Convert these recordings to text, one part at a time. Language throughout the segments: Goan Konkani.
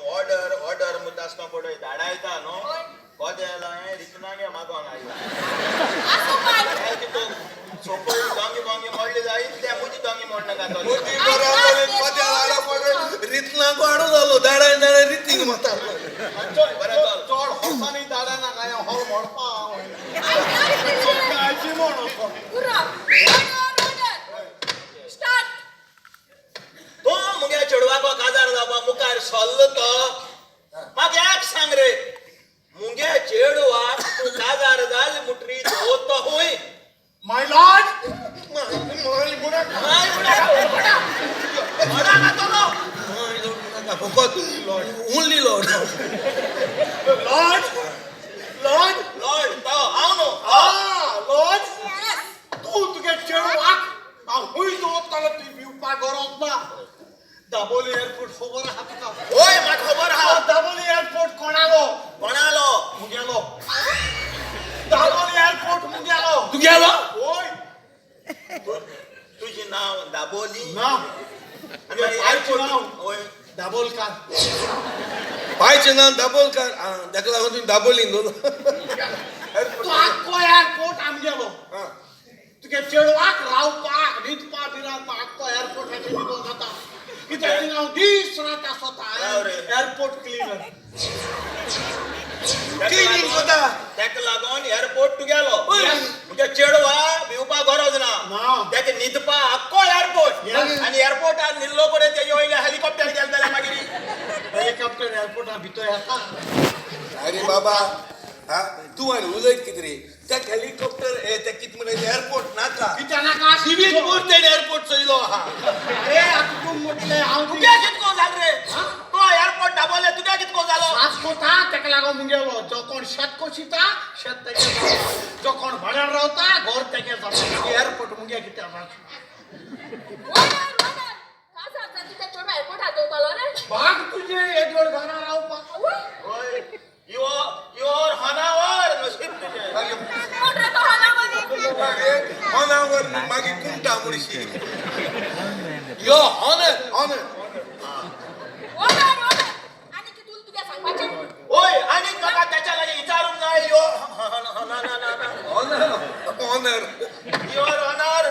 ऑर्डर ऑर्डर मुतासको पडय धाडायता न्हू. हय. कोदेल हांवें रितनागे मागोन आयला. आसूं बाय. कितू सोपय दोंगी बोंगी मोडली जाय ते मुजी दोंगी मोडनाका तो. मुजी बरोबर कोदेल हाडो पडय रितनाको हाडो जालो दाडाय दाडाय रितीक म्हातारो. बरें चल. चड हॉर्सांनी दाडा ना काय हॉल मोडपा हांव. आयज लास्ट काळजी म्हण. पुरो. Order order. Start. तूं मुगे चेडवाको काजार जावपा मुखार सरलो तो म्हाका एक सांग रे, मुगे चेडवाक तूं काजार जाल मुटरी दवरतो खूंय? My lord. My म्हणा. माय म्हणा म्हणा तो. My Lord म्हणा फकत only Lord. Lord lord. Lord तो हांव न्हू. आ लॉर्ड. येस. तूं तुगे चेडवाक हांव खूंय दवरतालो तुवें भिवपाक गरज ना. दाबोली एअरपोर्ट खबर आहा तुका? होय, म्हाका खबर आहा. दाबोली एअरपोर्ट कोणालो? कोणालो? मुगेलो. दाबोली एअरपोर्ट मुगेलो. तुगेलो. होय. तुजें नांव दाबोली? ना. आनी मागीर पायचें नांव. होय. दाबोलकार. पायचें नांव दाबोलकार. आं, ताका लागून तुवें दाबोली न्हू. तो आख्खो एअरपोर्ट आमगेलो. तुगे चेडवाक रावपाक न्हिदपाक बिरावपाक आख्खो एअरपोर्टाचेर निगोन जाता कित्याक थिंगा हांव दीस रात आसता. राव रे. Airport cleaner. क्लिनींग कोता. ताका लागून एअरपोर्ट तुगेलो. होय. म्हणजे चेडवा भिवपा गरज ना. ना. ताका न्हिदपा आख्खो एअरपोर्ट. Yes. आनी एअरपोर्टार न्हिल्लो कडेन तेजे वयले हेलिकॉप्टर गेले जाल्यार मागीर? हेलिकॉप्टर एअरपोर्टा भितर येता. अरे बाबा, हा तूं आनी उलयत कितें रे? त्या हेलिकॉप्टर ए ते कितें म्हणटा एअरपोर्ट नाका. कित्या नाका? सिवील बोर्ड एअरपोर्ट चोयलो आहा. अरे आतां तूं म्हटलें हांव. तुगे कितको जाल रे तो एअरपोर्ट दाबोले तुगे कितको जालो? श्वास कोता ताका लागून मुगेलो. जो कोण शेत कोशिता शेत तेगे जाता, जो कोण भाड्यान रावता घर तेगे जाता. एअरपोर्ट मुगे कित्याक जाता? Order order. काजार जाता तुज्या चेडवा एअरपोर्टार दवरतलो रे? भाग तुजे येदोळ घरा रावपाक. आवय. होय, your होनावर नशीब तुजें. कोण रे तो हनावर? अरे होनावर मागीर कुमटा मुडशी. यो honour honour. Order order. आनी कितें उरलें तुगे सांगपाचें? होय, आनी म्हाका त्याच्या लागीं विचारूंक जाय यो ना ना ना ना. Honour honour. Your honour,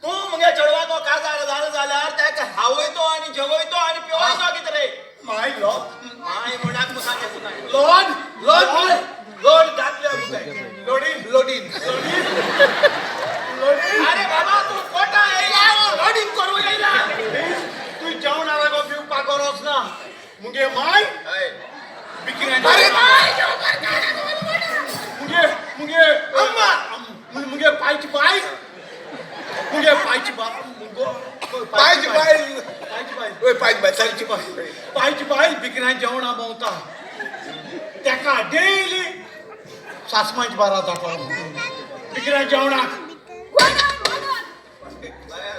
तूं मुगे चेडवाको काजार जालो जाल्यार ताका खावयतो आनी जेवयतो आनी पिवयतो कितें रे? My Lord. माय म्हणाक मुखार येसूं नाका. लॉर्ड. लॉर्ड लॉर्ड दादल्या मुखार. लोडीन. लोडीन. लोडीन. अरे बाबा, तूं कोटा येयला लोडींग करूं येयला? तूं जेवणा लागो पिवपाक गरज ना. मुगे माय हय. बिकऱ्यांचे अरे मुगे मुगे अम्मा. मुगे पायची बायल, मुगे पायची बायल, मुगो पायची बायल. पायची बायल. ओय पायची बायल, सारकी बायल. पायची बायल बिकऱ्यां जेवणा भोंवता. तेका डेली सासमांच बारा जाता बिकऱ्यां जेवणाक. Order order.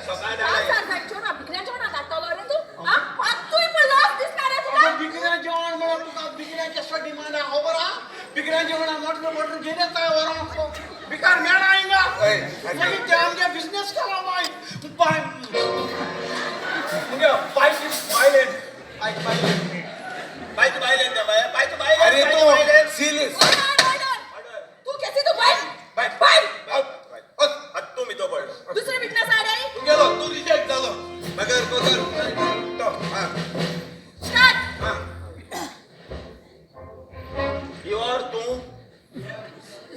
सकाळ काजार जाय चेडवा भिकऱ्या जेवणाक धाडटलो रे तूं? आं, मात्तूय पण लज दिसना रे तुका? अगो, बिकऱ्यां जेवण म्हणून तुका बिकऱ्यांचे कसो डिमांड आहा खबर आहा? बिकऱ्यां जेवणाक मोटर मोटर घेयन येता व्हरोंक. बिकार मेळा हिंगा. हय. मागीर ते आमगे बिजनेस करा. माय बाय मुगे बायची बायलेन, बायची बायलेन. बायच बायलेन त्या बाय बायच बायलेन. अरे बायच तो बायलेन. सिरियस. Order order. तूं केसी तूं बाय. बाय. बाय. तूं मितो पडलो. दुसरे विटनेस आडे. तूं गेलो, तूं रिजेक्ट जालो. बगर बगर तो हा. स्टार्ट. हा. Your तूं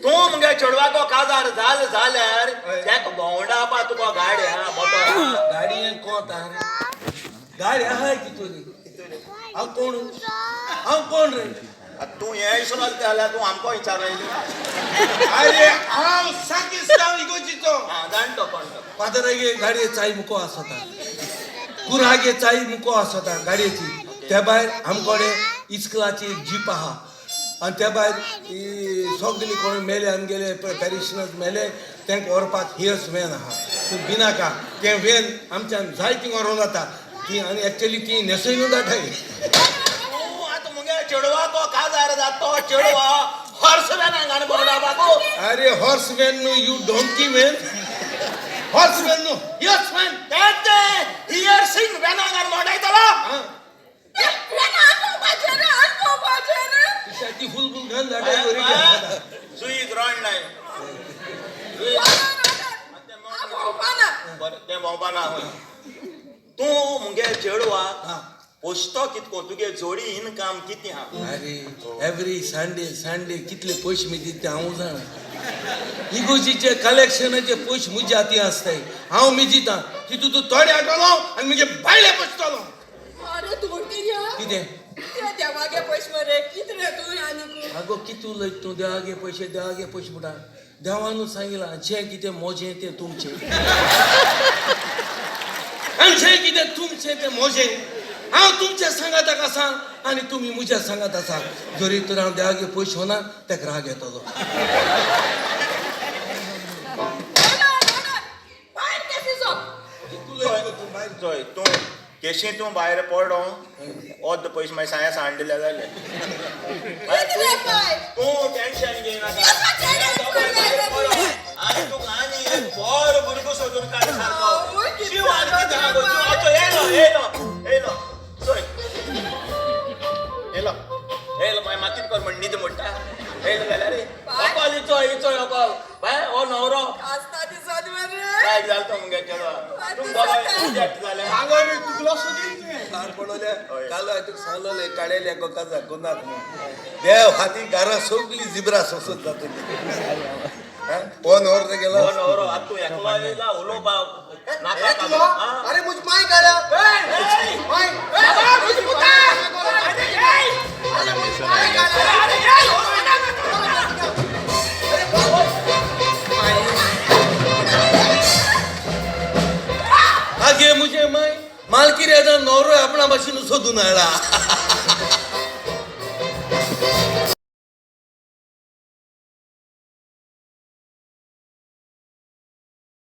तूं मुगे चेडवाको काजार जाल जाल्यार हय. ताका भोंवडावपा तुका गाडी आहा, मोटोर आहा? गाडयेन कोंत आहा रे? गाडी आहाय कितूरी. हांव कोण? हांव कोण रे? आतां तूं हें इसरोल जाल्यार तूं आमकां विचार येयली. अरे हांव साकिस्तान इगोजीचो. आं, जाणतो कोण तो. फादरागे गाडये चाय मुको आसता, कुरागे चाय मुको आसता गाडयेची. त्या भायर आमकोडे इस्कुलाची एक जीप आहा. आनी त्या भायर ही सगळी कोण मेले आमगेले पॅरिशनर्स मेले तांकां व्हरपाक हियर्स व्हॅन आहा. तूं भिनाका, तें व्हॅन आमच्यान जाय ती व्हरोंक जाता ती. आनी एक्चुअली ती न्हेसयनू धाडटाय. तूं आतां मुगे चेडवाको काजार जाता तो चेडवा हॉर्स व्हॅनाक आनी भोंवडावपाक? अरे हॉर्स व्हॅन न्हू, you donkey van. Horse van न्हू, हियर्स व्हॅन. तें तें हियर सिंग व्हॅनाक आनी भोंवडायतलो. आं. ते घेवन झाडाक वरी. जुईज रोण नाही. हांव भोंवपाना. बरें, तें भोंवपा ना खंय. तूं मुगे चेडवाक हा. पोसतो कितको? तुगे जोडी इनकम कितें आहा? अरे, एवरी संडे संडे कितले पयशे मी दिता ते हांव जाणा. इगोजीचे कलेक्शनाचे पयशे म्हज्या हाती आसताय, हांव मिजिता. तितू तूं थोडे हाडटलो आनी म्हगे बायले पोसतलो. अरे तोडकिऱ्या. कितें? ते देवागे पयशे मरे, कितें रे तूं आनीक? आगो, कितें उलयता तूं? देवागे पयशे, देवागे पयशे म्हणटा. देवानू सांगिलां, जें कितें मोजें तें तुमचें आनी जें कितें तुमचें तें मोजें. हांव तुमच्या सांगाताक आसा आनी तुमी म्हज्या सांगात आसा. जरी तर हांव देवागे पयशे होना, तेका राग येतलो. ओडर ओडर, भायर केसीचो. चोय, तूं केशी, तूं भायर पडो. अर्द पयशे मागीर साया सांड दिल्या जाले. कितें रे बाय? तूं टेन्शन घेयनाका. कसो चेडे तुवें? आनी तुका आनी एक बरो भुरगो सोदून काड सारको. आवय, कितें जीव आनी कितें आहा गो, जीव. बाय. आचो येयलो येयलो येयलो, चोय येयलो येयलो. मागीर म्हाका कितें कर म्हण न्हीद मोडटा? येयलो जाल्यार रे. बाय. होकल इचो इचो होकल बाय, हो न्हवरो. आसता दिसत मरे. बायक जालो तो मुगे चेडो. तूं बरो रिजेक्ट जालें. सांगो रे, तुगलो सोदीन तुवें. काल पडोले काल तुका सांगलोले काडलेल्या गोकाजा कोणाक म्हणून. देव हाती घरा सगळी जिब्रा सोसत जातली. हो न्हवरो गेला. हो न्हवरो. आतां तूं एकलो येयला उलोवपाक नाका. एकलो? हा. अरे मुझ माय गाड्या. ए! माय. बाबा, तुझी पुता! अरे, ए! अरे मुझ माय गाड्या. अरे, ए! आगे मुझे माय मालकी रे, न्हवरो आपणा भाशेन सोदून हाडला.